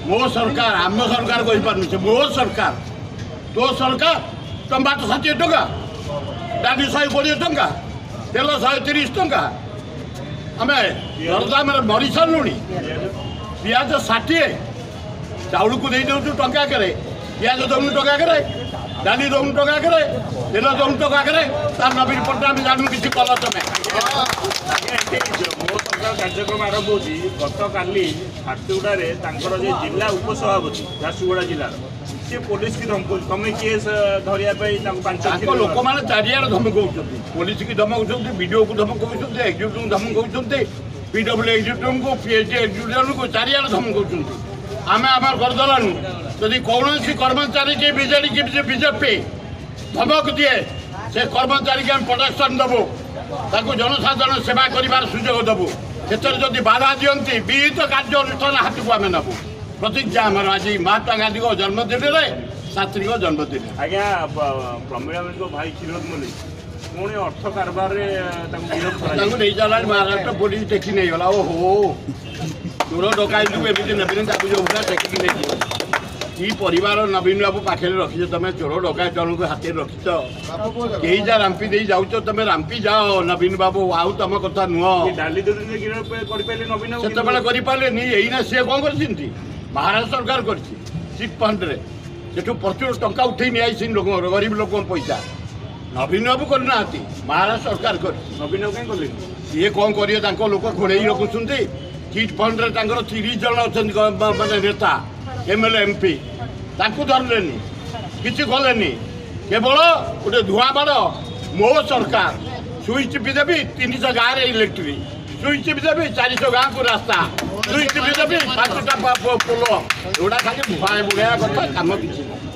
ମୋ ସରକାର, ଆମ ସରକାର କହିପାରୁନି ସେ। ମୋ ସରକାର, ତୋ ସରକାର। ଟମାଟୋ 60 ଟଙ୍କା, ଡାଲି 120 ଟଙ୍କା, ତେଲ 130 ଟଙ୍କା। ଆମେ ଦରଦାମରେ ମରି ସାରିଲୁଣି। ପିଆଜ 60। ଚାଉଳକୁ ଦେଇ ଦେଉଛୁ ଟଙ୍କାକରେ, ପିଆଜ ଦେଉନୁ ଟଙ୍କାକରେ, ଡାଲି ଦେଉନୁ ଟଙ୍କାକରେ, ତେଲ ଦେଉନୁ ଟଙ୍କାକରେ। ତାର ନବୀନ ପଟ୍ଟନାୟକ, ଆମେ ଜାଣୁ କିଛି କଲ ତମେ। ଆଜ୍ଞା, ଏଠି ମୋ ସରକାର କାର୍ଯ୍ୟକ୍ରମ ଆରମ୍ଭ ହେଉଛି। ଗତକାଲି ଝାରସୁଗୁଡ଼ାରେ ତାଙ୍କର ଯେ ଜିଲ୍ଲା ଉପସଭାପତି ଝାରସୁଗୁଡ଼ା ଜିଲ୍ଲାର, ସିଏ ପୋଲିସକି ଧମକଉଛି, ତମେ କିଏ ଧରିବା ପାଇଁ ତାଙ୍କୁ 5 ତାଙ୍କ ଲୋକମାନେ ଚାରିଆଡ଼େ ଧମକଉଛନ୍ତି। ପୋଲିସକି ଧମକଉଛନ୍ତି, ବିଡ଼ିଓକୁ ଧମକଉଛନ୍ତି, ଏକ୍ଜିକ୍ୟୁଟିଭଙ୍କୁ ଧମକଉଛନ୍ତି, ପିଡବ୍ଲ୍ୟୁ ଏକ୍ଜିକ୍ୟୁଟିଭଙ୍କୁ, ପିଏଚଡି ଏକ୍ଜିକ୍ୟୁଟିଭଙ୍କୁ, ଚାରିଆଡ଼େ ଧମକଉଛନ୍ତି। ଆମେ ଆମର କରିଦେଲାନୁ। ଯଦି କୌଣସି କର୍ମଚାରୀ କି ବିଜେଡି କି ବିଜେପି ଧମକ ଦିଏ, ସେ କର୍ମଚାରୀକି ଆମେ ପ୍ରୋଟେକ୍ସନ୍ ଦେବୁ, ତାକୁ ଜନସାଧାରଣ ସେବା କରିବାର ସୁଯୋଗ ଦେବୁ। ସେଥିରେ ଯଦି ବାଧା ଦିଅନ୍ତି, ବିହିତ କାର୍ଯ୍ୟ ଅନୁଷ୍ଠାନ ହାତକୁ ଆମେ ନେବୁ। ପ୍ରତିଜ୍ଞା ଆମର ଆଜି ମହାତ୍ମା ଗାନ୍ଧୀଙ୍କ ଜନ୍ମଦିନରେ, ଶାସ୍ତ୍ରୀଙ୍କ ଜନ୍ମଦିନରେ। ଆଜ୍ଞା, ପ୍ରମିଳା ମଲ୍ଲିକଙ୍କ ଭାଇ କ୍ଷୀରୋଦ ମଲ୍ଲିକ ପୁଣି ଅର୍ଥ କାରବାରରେ ତାଙ୍କୁ ଗିରଫ ତାଙ୍କୁ କରାଯାଇଛି। ନେଇଚାଲାଣି, ମହାରାଷ୍ଟ୍ର ପୋଲିସ ଟେକି ନେଇଗଲା। ଓହୋ, ଚୋର ଡକାୟତକୁ ଏମିତି ନେବେନି, ତାକୁ ଯୋଉ ଭଳିଆ ଟେକିକି ନେଇଯିବ। କି ପରିବାର ନବୀନ ବାବୁ ପାଖରେ ରଖିଛ ତମେ? ଚୋର ଡକାୟତ ଜଣକୁ ହାତରେ ରଖିଛ। କେହି ଯା ରାମ୍ପି ଦେଇ ଯାଉଛ ତମେ, ରାମ୍ପି ଯାଅ ନବୀନ ବାବୁ, ଆଉ ତମ କଥା ନୁହଁ। ଏ ଡାଲି ଦୁର୍ନୀତିରେ ଗିରଫ କରିପାରିଲେ ନବୀନ ବାବୁ। ସେତେବେଳେ କରିପାରିଲେନି, ଏଇନା ସିଏ କ'ଣ କରିଛନ୍ତି? ମହାରାଷ୍ଟ୍ର ସରକାର କରିଛି ଚିଟ୍ ଫଣ୍ଡରେ, ସେଠୁ ପ୍ରଚୁର ଟଙ୍କା ଉଠେଇ ନିଆଯାଇଛି ଲୋକଙ୍କର, ଗରିବ ଲୋକଙ୍କ ପଇସା। ନବୀନ ବାବୁ କରିନାହାନ୍ତି, ମହାରାଷ୍ଟ୍ର ସରକାର କରିଛି। ନବୀନ ବାବୁ କାହିଁ କଲେନି? ସିଏ କ'ଣ କରିବେ? ତାଙ୍କ ଲୋକ ଘୋଡ଼େଇ ରଖୁଛନ୍ତି। ଚିଟ୍ ଫଣ୍ଡରେ ତାଙ୍କର 30 ଜଣ ଅଛନ୍ତି ମାନେ ନେତା, ଏମଏଲଏ, ଏମପି, ତାଙ୍କୁ ଧରିଲେନି, କିଛି କଲେନି। କେବଳ ଗୋଟେ ଧୂଆଁ ବାଡ଼, ମୋ ସରକାର, ସୁଇଚ୍ ଚିପି ଦେବି 300 ଗାଁରେ ଇଲେକ୍ଟ୍ରିକ୍, ସୁଇଚ୍ ଚିପି ଦେବି 400 ଗାଁକୁ ରାସ୍ତା, ସୁଇଚ୍ ଚିପି ଦେବି 5ଟା ପୋଲ। ଏଗୁଡ଼ା ଖାଲି ଭୁଆଁ ବୁଢ଼ିଆ କଥା, କାମ କିଛି ନାହିଁ।